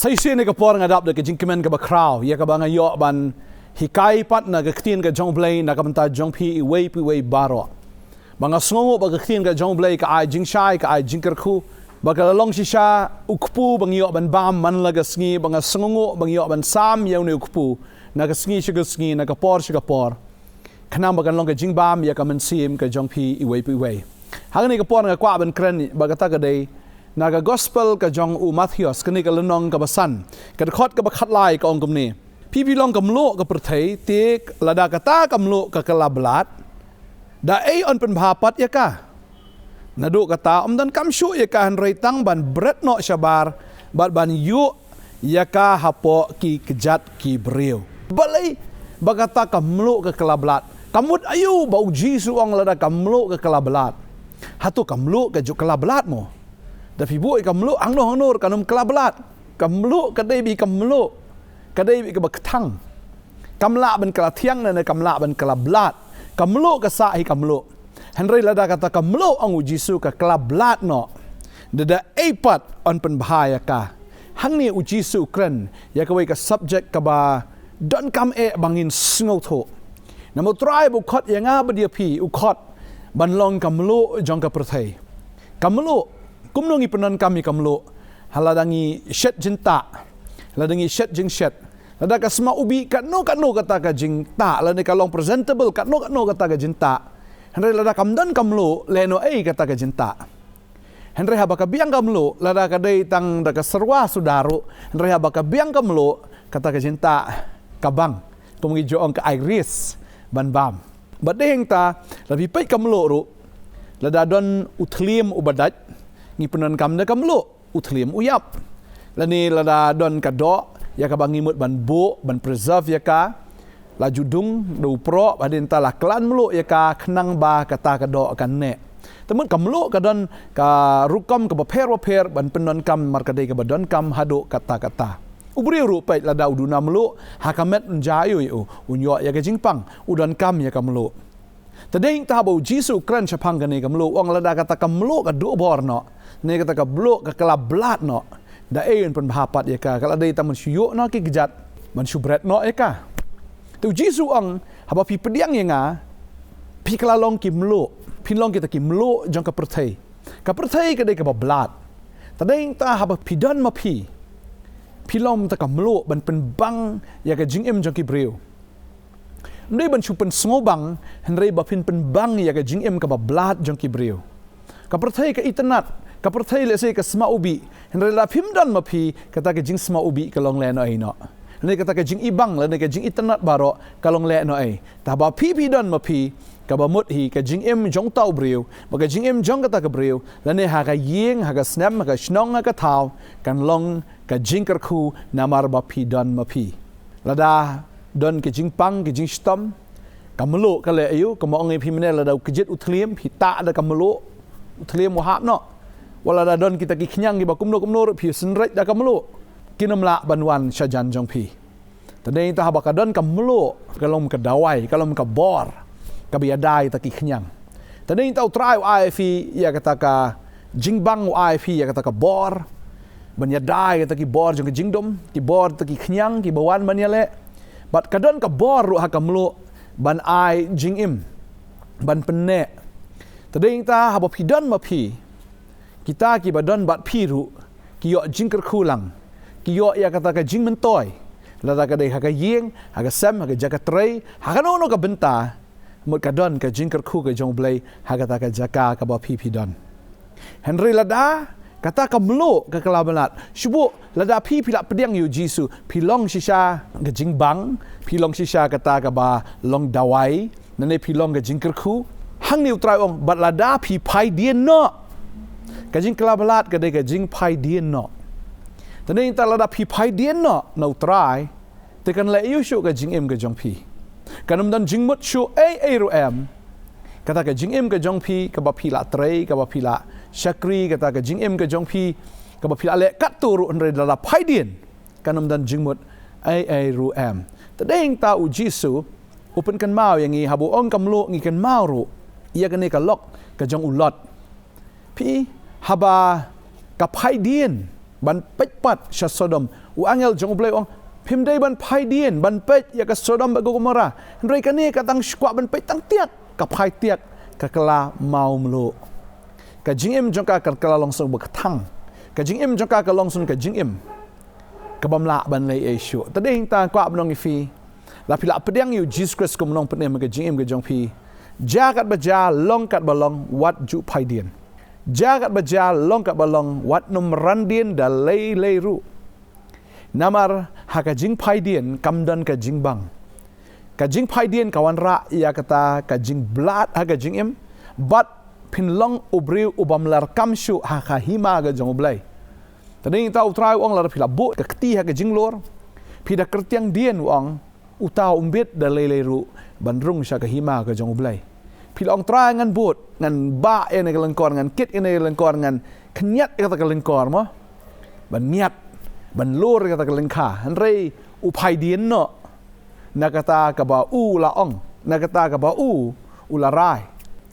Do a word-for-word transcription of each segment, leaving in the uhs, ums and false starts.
Sa shisien ha kane ka por nga dap da ka jingkmen kaba khraw ïa kaba nga ïoh ban hikai pat na ka ktien ka jong U Blei na ka bynta jong phi iwei pa iwei baroh. Ba nga sngewnguh ba ka ktien ka jong U Blei ka ai jingshai, ka ai jingkyrkhu. Ba ka la long shisha u kpu ba nga ïoh ban bam man la ka sngi, ba nga sngewnguh ba nga ïoh ban sam ïa une u kpu na ka sngi sha ka sngi, na ka por sha ka por. Khnang ba kan long ka jingbam ïa ka mynsiem ka jong phi iwei pa iwei. Ha kane ka por nga kwah ban kren ba kata ka dei na ka gospel ka jong u Mathaios, kane ka lynnong kaba san, ka dkhot kaba khatlai, ka ong kumne: Phi phi long ka mluh ka pyrthei, te lada kata ka mluh ka kylla blat, da ei yn pynbha pat ïa ka? Naduh kata ym donkam shuh ïa ka, hynrei tang ban bret noh shabar bad ban ïuh ïa ka hapoh ki kjat ki briew. Balei ba kata ka mluh ka kylla blat? Ka mut aïu ba U Jisu u ong lada ka mluh ka kylla blat? Hato ka mluh ka ju kylla blat mo? Da phi buh ïa ka mluh hangno hangno ruh kan ym kylla blat. Ka mluh ka dei beit ka mluh, ka dei beit kaba kthang. Kam lah ban kylla thiang ne kam lah ban kylla blat. Ka mluh ka sah hi ka mluh. Hynrei lada kata ka mluh, ong U Jisu, ka kylla blat noh, da da ei pat yn pynbha ïa ka? Hangne U Jisu u kren ïa kawei ka subject kaba donkam eh ba ngin sngewthuh. Namar U Trai ba u khot ïa nga bad ïa phi, u khot ban long ka mluh jong ka pyrthei. Ka mluh, kumno ngi pyndonkam ïa ka mluh? Ha lada ngi shet jingtah, lada ngi shet jingshet, lada ka sma u bih katno katno kata ka jingtah, lada ka long presentable katno katno kata ka jingtah, hynrei lada kam don ka mluh, lehnohei kata ka jingtah. Hynrei haba ka biang ka mluh, lada ka dei tang da ka serwa suda ruh, hynrei haba ka biang ka mluh, kata ka jingtah ka bang. Kum ngi ju ong, ka ai risk ban bam. Bad dei hangta, lada phi peit ka mluh ruh, lada don u thliem uba dait, ngi pyndonkam da ka mluh, u thliem u ïap. Lane lada don ka doh ïa kaba ngi mut ban buh, ban preserve ïa ka, la ju dung da u proh, hadien ta la klan mluh ïa ka khnang ba kata ka doh kan neh. Te mut ka mluh ka don ka rukom kaba pher bapher ban pyndonkam, namar ka dei kaba donkam haduh katta katta. U briew ruh peit, lada u duna mluh, ha ka met un jia aïu ïa u? Un ïoh ïa ka jingpang, u donkam ïa ka mluh. Te dei hangta haba U Jisu u kren shaphang kane ka mluh, u ong lada kata ka mluh ka duh bor noh, ne kata ka mluh ka kylla blat noh, da ei yn pynbha pat ïa ka? Ka la dei tang ban shu ïuh noh ki kjat, ban shu bret noh ïa ka. Te U Jisu u ong, haba phi pdiang ïa nga, phi kylla long ki mluh, phin long kita ki mluh jong ka pyrthei. Ka pyrthei ka dei kaba blat. Te dei hangta haba phi don ma phi, phi long ta ka mluh ban pynbang ïa ka jingim jong ki briew. Ym dei ban shu pynsngewbang, hynrei ba phin pynbang ïa ka jingim kaba blat jong ki briew. Ka pyrthei ka itynnad, ka pyrthei lehse ka sma u bih, hynrei lada phim don ma phi, kata ka jingsma u bih ka long lehnohei noh. Lane kata ka jingibang, lane ka jingitynnad baroh ka long lehnohei. Te haba phi phi don ma phi, kaba mut hi ka jingim jong uta u briew, bad ka jingim jong kata ka briew, lane ha ka ïing, ha ka snem, ha ka shnong, ha ka thaw, kan long ka jingkyrkhu namar ba phi don ma phi. Lada don ka jingpang, ka jingshitom, ka mluh ka leh aïu? Kumba ong ïa phi mynne, lada u kjit u thliem, phi tah da ka mluh, u thliem u hap noh. Wat lada don kita ki khñiang kiba kumno kumno ruh, phi synreit da ka mluh, kin ym lah ban wan shajan jong phi. Te dei hangta haba ka don ka mluh, ka long ka dawai, ka long ka bor kaba ïada ïa kita ki khñiang. Te dei hangta U Trai u ai ïa phi ïa kata ka jingbang, u ai ïa phi ïa kata ka bor ban ïada ïa kita ki bor jong ka jingdum, ki bor kita ki khñiang kiba wan ban ïaleh. Bad ka don ka bor ruh ha ka mluh ban ai jingim, ban pynneh. Te dei hangta haba phi don ma phi, kita kiba don bad phi ruh ki ïoh jingkyrkhu lang, ki ïoh ïa kata ka jingmyntoi. Lada ka dei ha ka ïing, ha ka sem, ha ka jaka trei, ha kano kano ka bynta, mut ka don ka jingkyrkhu ka jong U Blei ha kata ka jaka kaba phi phi don. Hynrei lada kata ka mluh ka kylla blat, shu buh, lada phi phi la pdiang ïa U Jisu, phi long shisha ka jingbang, phi long shisha kata kaba long dawai, lane phi long ka jingkyrkhu. Hangne U Trai u ong, bad lada phi phai dien noh. Ka jingkylla blat ka dei ka jingphai dien noh. Te dei hangta lada phi phai dien noh na U Trai, te kan leh aïu shuh ka jingim ka jong phi? Kan ym don jingmut shuh ei ei ruh em. Kata ka jingim ka jong phi, kaba phi la trei, kaba phi la shakri, kata ka jingim ka jong phi, kaba phi la leh katto ruh, hynrei lada phai dien, kan ym don jingmut ei ei ruh em. Te dei hangta U Jisu u pynkynmaw ïa ngi, haba u ong ka mluh, ngi kynmaw ruh ïa kane ka lok ka jong u Lot. Phi, haba ka phai dien, ban peit pat sha Sodom. U angel jong U Blei u ong, phim dei ban phai dien ban peit ïa ka Sodom bad ka Gomorrah. Hynrei kane ka tang shu kwah ban peit tang tiak, ka phai tiak, ka kylla mawmluh. Ka jingim jong ka kan kylla long shu ba ka thang. Ka jingim jong ka ka long shu ka jingim ka bym lah ban leh ei shuh. Te dei hangta kwah ban ong ïa phi, la phi la pdiang ïa U Jisu Khrist kum u nongpynim ha ka jingim ka jong phi, jia kat ba jia, long kat ba long, wat ju phai dien. Jia kat ba jia, long kat ba long, wat nym ran dien da lei lei ruh. Namar ha ka jingphai dien kam don ka jingbang. Ka jingphai dien ka wanrah ïa kata ka jingblad ha ka jingim, bad phin long u briew u bym lah kam shuh ha ka hima ka jong U Blei. Te dei hangta U Trai u ong, lada phi la buh ka kti ha ka jinglur, phi da kyrtiang dien, u ong, uta um bit da lei lei ruh ban rung sha ka hima ka jong U Blei. Phi la ong, Trai, ngan bud, ngan bah ïa kane ka lyngkor, ngan kit ïa kane ka lyngkor, ngan khynñiat ïa kata ka lyngkor, mo, ban ñiat, ban lur ïa kata ka lyngkha. Hynrei u phai dien noh na kata kaba u la ong, na kata kaba u u la rai.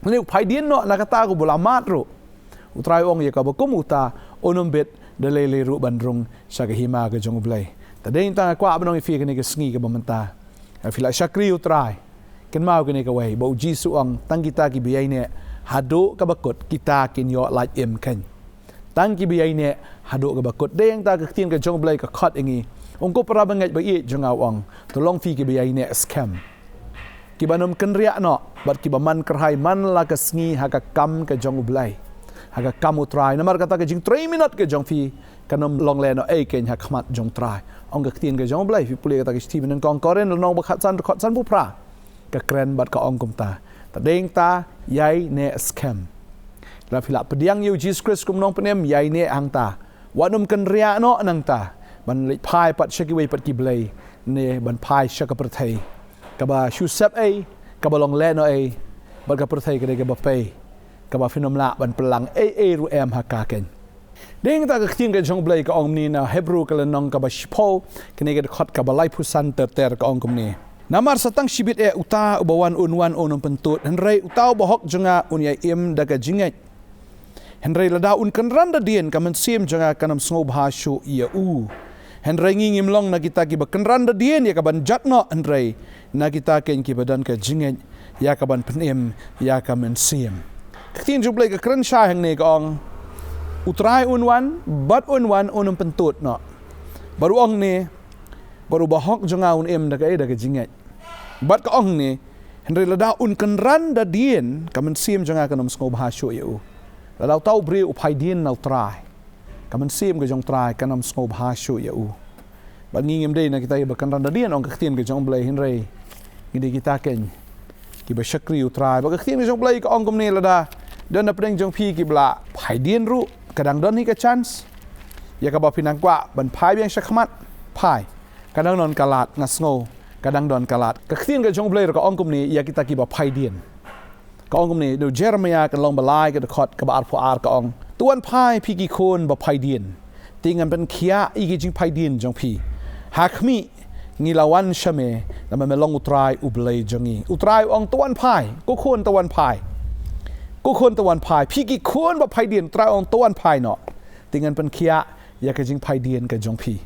Hynrei u phai dien noh na kata kaba u la mad ruh. U Trai u ong, ïa kaba kum uta un ym bit da lei lei ruh ban rung sha ka hima ka jong U Blei. Te dei hangta nga kwah ban ong ïa phi ha kane ka sngi kaba mynta, ha phi la shakri U Trai, kynmaw kane kawei ba U Jisu u ong, tang kita kiba ïaineh haduh kaba kut, kita kin ïoh lait im khein. Tang kiba ïaineh haduh kaba kut. Dei hangta ka ktien ka jong U Blei ka khot ïa ngi. Ong ko para bangeit ba ïeit jong nga, u ong, to long phi kiba ïaineh skhem, kiba nym kynriah noh, bad kiba man kyrhai man la ka sngi ha ka kam ka jong U Blei, ha ka kam U Trai. Namar kata ka jingtrei minot ka jong phi kan nym long lehnohei khein ha khmat jong U Trai. Ong ka ktien ka jong U Blei, phi pule kata ka shithi ba nyngkong Korinth lynnong ba khatsan, dkhot sanphew phra, ka kren bad ka ong kumta. Te dei hangta, ïaineh skhem. La phi la pdiang ïa U Jisu Khrist kum u nongpynim, ïaineh hangta. Wat nym kynriah noh nangta ban leit phai pat sha kiwei pat ki blei, ne ban phai sha ka pyrthei kaba shu sep ei, kaba long lehnohei, bad ka pyrthei ka dei kaba pei, kaba phin ym lah ban pynlang ei ei ruh em ha ka khein. Dei hangta ka ktien ka jong U Blei ka ong kumne na Hebru ka lynnong kaba shiphew, kane ka dkhot kaba laiphew san ter ter, ka ong kumne. Namar sa tang shibit eh uta uba wan un wan un ym pyntud, hynrei uta uba hok jong nga un ïa im da ka jingngeit. Hynrei lada un kynran da dien, ka mynsiem jong nga kan ym sngewbha shuh ïa u. Hynrei ngi ngim long na kita kiba kynran da dien ïa ka ban jot noh, hynrei na kita khein kiba don ka jingngeit ïa ka ban pynim ïa ka mynsiem. Ka ktien jong U Blei ka kren shai hangne, ka ong, U Trai un wan, bad un wan un ym pyntud noh. Bad u ong ne, bad uba hok jong nga un im da kaei, da ka jingngeit. Bad ka ong ne, hynrei lada un kynran da dien, ka mynsiem jong nga kan ym sngewbha shuh ïa u. Lada uta u briew u phai dien na U Trai, ka mynsiem ka jong U Trai kan ym sngewbha shuh ïa u. Bad ngi ngim dei na kita kiba kynran da dien, ong ka ktien ka jong U Blei, hynrei ngi dei kita khein kiba shakri U Trai. Bad ka ktien ka jong U Blei ka ong kumne, lada don na pdeng jong phi kiba la phai dien ruh, ka dang don hi ka chance. Ïa kaba phi nang kwah ban phai biang sha khmat, phai. Ka dang don ka lad, nga sngew, ka dang don ka lad. Ka ktien ka jong U Blei ruh ka ong kumne ïa kita kiba phai dien. Ka ong kumne, na u Jeremiah ka lynnong ba lai, ka dkhot kaba arphew ar, ka ong, to wan phai phi ki khun ba phai dien, te ngan pynkhiah ïa ki jingphai dien jong phi. Ha khmih, ngi la wan sha me, namar me long U Trai U Blei jong ngi. U Trai u ong, to wan phai, ko khun, to wan phai. Ko khun, to wan phai, phi ki khun ba phai dien, U Trai u ong, to wan phai noh, te ngan pynkhiah ïa ka jingphai dien ka jong phi.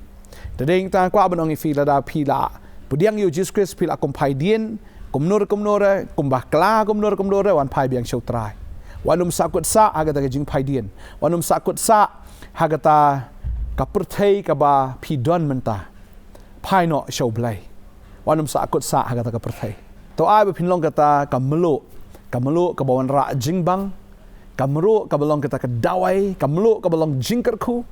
Te dei hangta kwah ban ong ïa phi, lada phi la pdiang ïa U Jisu Khrist, phi la kum phai dien, kumno re kumno re, kum bakla kumno re kumno re, wan phai biang sha U Trai. Wat nym sahkut sah ha kata ka jingphai dien. Wat nym sahkut sah ha kata ka pyrthei kaba phi don mynta. Phai noh sha U Blei. Wat nym sahkut sah ha kata ka pyrthei. To ai ba phin long kata ka mluh, ka mluh kaba wanrah jingbang, ka mluh kaba long kata ka dawai, ka mluh kaba long jingkyrkhu.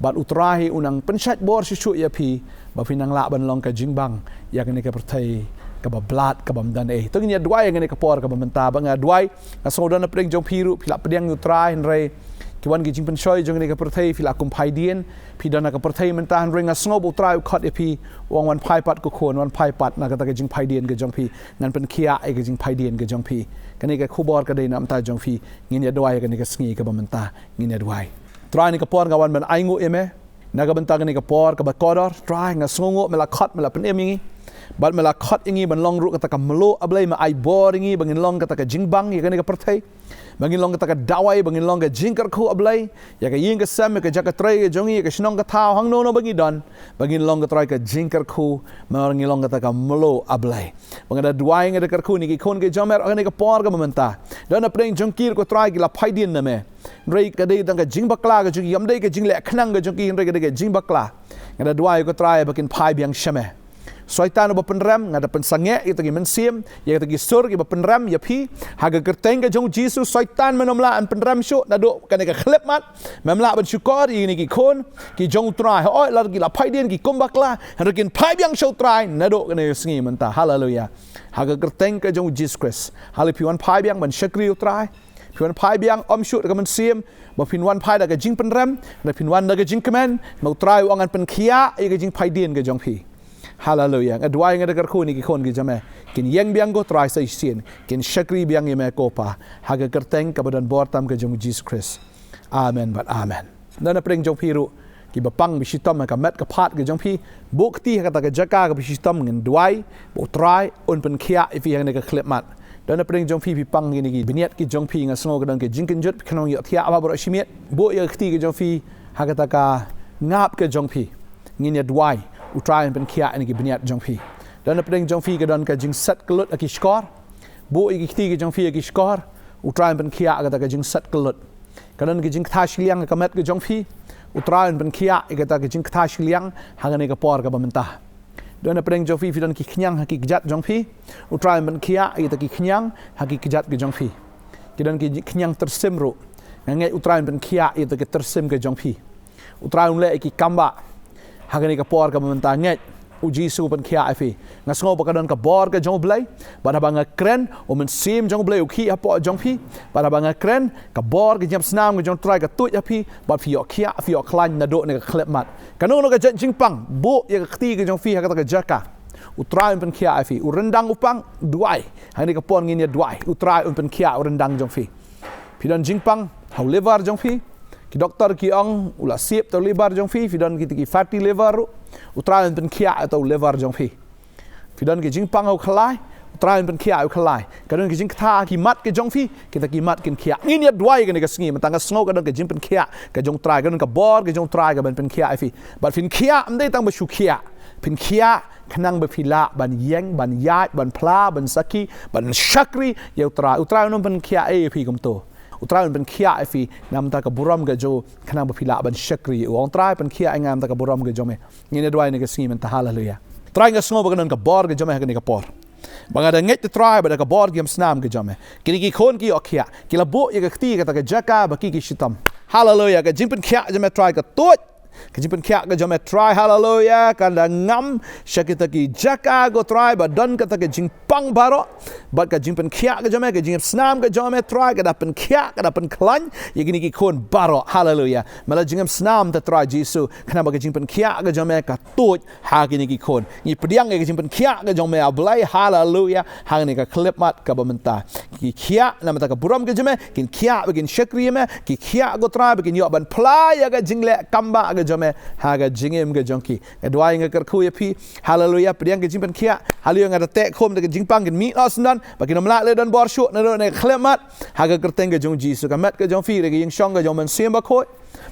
Bad U Trai hi u nang pynshait bor shuh shuh ïa phi, ba phin nang lah ban long ka jingbang ïa kane ka pyrthei kaba blad, kaba ym don ei. To ngin ïa duwai ïa kane ka por kaba mynta, ba nga duwai, nga sngew don na pdeng jong phi ruh phi la pdiang ïa U Trai, hynrei ki wan ki jingpynshoi jong kane ka pyrthei, phi la kum phai dien, phi don na ka pyrthei mynta, hynrei nga sngew ba U Trai u khot ïa phi, u ong, wan phai pat ko khun, wan phai pat na kata ka jingphai dien ka jong phi, ngan pynkhiah ïa ka jingphai dien ka jong phi. Kane ka khubor ka dei na bynta jong phi. Ngin ïa duwai ïa kane ka sngi kaba mynta, ngin ïa duwai. Trai, kane ka por nga wan ban ainguh ïa me na ka bynta kane ka por kaba kordor. Trai, nga sngewnguh me la khot, me la pynim ïa ngi. Bad me la khot ïa ngi ban long ruh kata ka mluh A Blei, me ai bor ïa ngi ba ngin long kata ka jingbang ïa kane ka pyrthei, ba ngin long kata ka dawai, ba ngin long ka jingkyrkhu A Blei ïa ka ïing ka sem, ïa ka jaka trei ka jong ngi, ïa ka shnong ka thaw, hangno hangno ba ngi don, ba ngin long, ko Trai, ka jingkyrkhu, me, ba ngin long kata ka mluh A Blei. Ba nga da duwai, nga da kyrkhu ïa kine ki khun ki jong me ha kane ka por kaba mynta. Don napdeng jong ki ruh, ko Trai, ki la phai dien na me. Hynrei ka dei tang ka jingbakla ka jong ki, kam dei ka jingleh khnang ka jong ki, hynrei ka dei ka jingbakla. Nga da duwai, ko Trai, ba kin phai biang sha me. Soitan uba pynrem, nga da pynsangeh ïa kita ki mynsiem, ïa kita ki sur kiba pynrem ïa phi. Ha ka kyrteng ka jong u Jisu, Soitan, mem lah ban pynrem shuh naduh kane ka khyllipmat. Mem lah ban shukor ïa kine ki khun ki jong u Trai. Hooid, lada ki la phai dien ki kum bakla, hynrei kin phai biang sha u Trai naduh kane ka sngi mynta. Haleluya. Ha ka kyrteng ka jong u Jisu Khrist. Haleluya, phi wan phai biang ban shakri ïa u Trai. Phi wan phai biang, ym shuh da ka mynsiem ba phin wan phai da ka jingpynrem, hynrei phin wan da ka jingkmen, ba u Trai u ong, ngan pynkhiah ïa ka jingphai dien ka jong phi. Haleluya. Nga duwai, nga da kyrkhu ïa kine ki khun ki jong me, kin ïeng biang, ko Trai, sa shisien, kin shakri biang ïa me, ko Pa, ha ka kyrteng kaba don bor tam ka jong u Jisu Khrist. Amen bad amen. Don napdeng jong phi ruh kiba pang ba shitom ha ka met ka phad ka jong phi, buh kti ha kata ka jaka kaba shitom, ngin duwai ba u Trai un pynkhiah ïa phi ha kane ka khyllipmat. Don napdeng jong phi, phi pang ïa kine ki bniat ki jong phi, nga sngew ka don ka jingkynjut, phi kynnoh ïohthiah baroh shi miet, buh ïa ka kti ka jong phi ha kata ka ngap ka jong phi. Ngin ïa duwai, u Trai un pynkhiah ïa kine ki bniat jong phi. Don napdeng jong phi ka don ka jingset kyllut ha ki shkor, buh ïa ki kti ka jong phi ha ki shkor, u Trai un pynkhiah ïa kata ka jingset kyllut. Ka don ka jingkta shiliang ha ka met ka jong phi, u Trai un pynkhiah ïa kata ka jingkta shiliang ha kane ka por kaba mynta. Don napdeng jong phi, phi don ki khñiang ha ki kjat jong phi, u Trai un pynkhiah ïa kita ki khñiang ha ki kjat ka jong phi. Ki don ki khñiang tyrsim ruh, nga ngeit u Trai un pynkhiah ïa kita ki tyrsim ka jong phi. U Trai un leh ïa ki kambah ha kane ka por kaba mynta, ngeit u Jisu pynkhiah ïa phi. Nga sngew ba ka don ka bor ka jong u Blei, bad haba nga kren, u Mynsiem jong u Blei u khih hapoh jong phi, bad haba nga kren, ka bor ka jingïap snam ka jong u Trai ka tuid ha phi, bad phi ïoh khiah, phi ïoh khlaiñ naduh kane ka khyllipmat. Kano kano ka jait jingpang, buh ïa ka kti ka jong phi ha kata ka jaka. U Trai un pynkhiah ïa phi. U ryndang u pang, duwai. Ha kane ka por ngin ïa duwai, u Trai un pynkhiah u ryndang jong phi. Phi don jingpang ha u liver jong phi, ki doktor ki ong u la siep ïa u liver jong phi, phi don kita ki fatty liver ruh, u Trai un pynkhiah ïa u liver jong phi. Phi don ki jingpang ha u khlai, u Trai un pynkhiah ïa u khlai. Ka don ki jingkta ha ki mat ka jong phi, kita ki mat kin khiah. Ngin ïa duwai kane ka sngi, mynta nga sngew ka don ka jingpynkhiah ka jong u Trai, ka don ka bor ka jong u Trai kaban pynkhiah ïa phi. Bad phin khiah, ym dei tang ba shu khiah, phin khiah khnang ba phi lah ban ïeng, ban ïaid, ban phla, ban sakhi, ban shakri ïa u Trai. U Trai un ym pynkhiah ei ïa phi kumto. U Trai un pynkhiah ïa phi namar ka burom ka jong u, khnang ba phi lah ban shakri ïa u. Ong, Trai, pynkhiah ïa nga namar ka burom ka jong me. Ngin ïa duwai kane ka sngi mynta, haleluya. Trai, nga sngew ba ka don ka bor ka jong me ha kane ka por. Ba nga da ngeit, Trai, ba da ka bor ka jingïap snam ka jong me, kine ki khun ki ïoh khiah, ki la buh ïa ka kti ha kata ka jaka ba ki ki shitom. Haleluya, ka jingpynkhiah jong me, Trai, ka tuid. Ka jingpynkhiah ka jong me, Trai, haleluya, kan da ngam sha kita ki jaka, ko Trai, ba don kata ka jingpang baroh. Bad ka jingpynkhiah ka jong me, ka jingïap snam ka jong me, Trai, ka da pynkhiah, ka da pynkhlaiñ ïa kine ki khun baroh. Haleluya. Me la jingïap snam, Trai Jisu, khnang ba ka jingpynkhiah ka jong me ka tuid ha kine ki khun. Ngi pdiang ïa ka jingpynkhiah ka jong me, A Blei, haleluya, ha kane ka khyllipmat kaba mynta. Ki khiah namar ka burom ka jong me, kin khiah ba kin shakri ïa me, ki khiah, ko Trai, ba kin ïoh ban phla ïa ka jingleh kambah ka jong me ha ka jingim ka jong ki. Nga duwai, nga kyrkhu ïa phi, haleluya, pdiang ka jingpynkhiah, haleluya, nga da teh khum da ka jingpang kin mih noh syndon, ba kin ym lah leh don bor shuh naduh kane ka khyllipmat, ha ka kyrteng ka jong u Jisu. Ka met ka jong phi, da ka ïingshong ka jong u Mynsiem Bakhuid.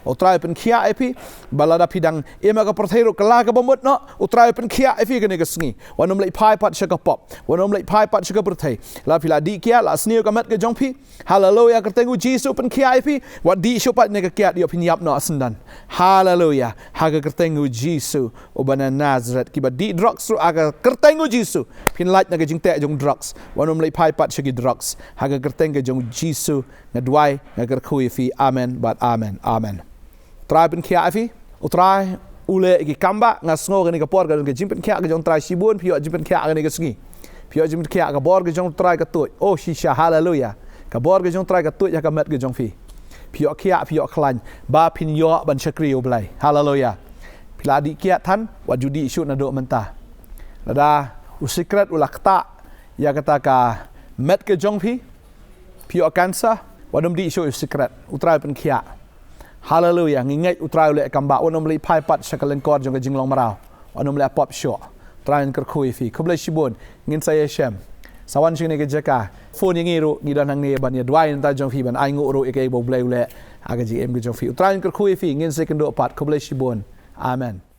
U Trai pynkhiah ïa phi, ba lada phi dang im ha ka pyrthei ruh, ka la kaba mut noh, u Trai pynkhiah ïa phi kane ka sngi. Wat nym leit phai pat sha ka pop, wat nym leit phai pat sha ka pyrthei. La phi la dih kiad, la sniew ka met ka jong phi. Haleluya, kyrteng u Jisu pynkhiah ïa phi. Wat dih shuh pat ïa kane ka kiad, ïoh phin ïap noh syndon. Haleluya. Ha ka kyrteng u Jisu uba na Nazareth. Kiba dih drugs ruh, ha ka kyrteng u Jisu phin lait na ka jingteh jong drugs. Wat nym leit phai pat sha ki drugs. Ha ka kyrteng ka jong u Jisu nga duwai, nga kyrkhu ïa phi. Amen bad amen. Amen. Trai pynkhiah ïa phi. U Trai u leh ïa ki kambah. Nga sngew kane ka por ka don ka jingpynkhiah ka jong u Trai shibun. Phi ïoh jingpynkhiah kane ka sngi. Phi ïoh jingpynkhiah, ka bor ka jong u Trai ka tuid. Oh shisha, haleluya. Ka bor ka jong u Trai ka tuid ha ka met ka jong phi. Phi ïoh khiah, phi ïoh khlaiñ, ba phin ïoh ban shakri ïa u Blei. Haleluya. Phi la dih kiad than, wat ju dih shuh naduh mynta. Lada u sikret u la ktah ïa kata ka met ka jong phi, phi ïoh cancer, wat nym dih shuh ïa u sikret. U Trai pynkhiah. Haleluya. Ngi ngeit u Trai u leh kambah. Wat nym leit phai pat sha ka lyngkor jong ka jinglong mraw. Wat nym leit pop shuh. Trai un kyrkhu ïa phi. Khublei shibun. Ngin sa ïashem. Sa wan sha kane ka jaka. Phone ïa ngi ruh, ngi don hangne ban ïa duwai na ka bynta jong phi, ban ainguh ruh ïa kaei ba U Blei u leh ha ka jingim ka jong phi. U Trai un kyrkhu ïa phi. Ngin sa ïakynduh pat. Khublei shibun. Amen.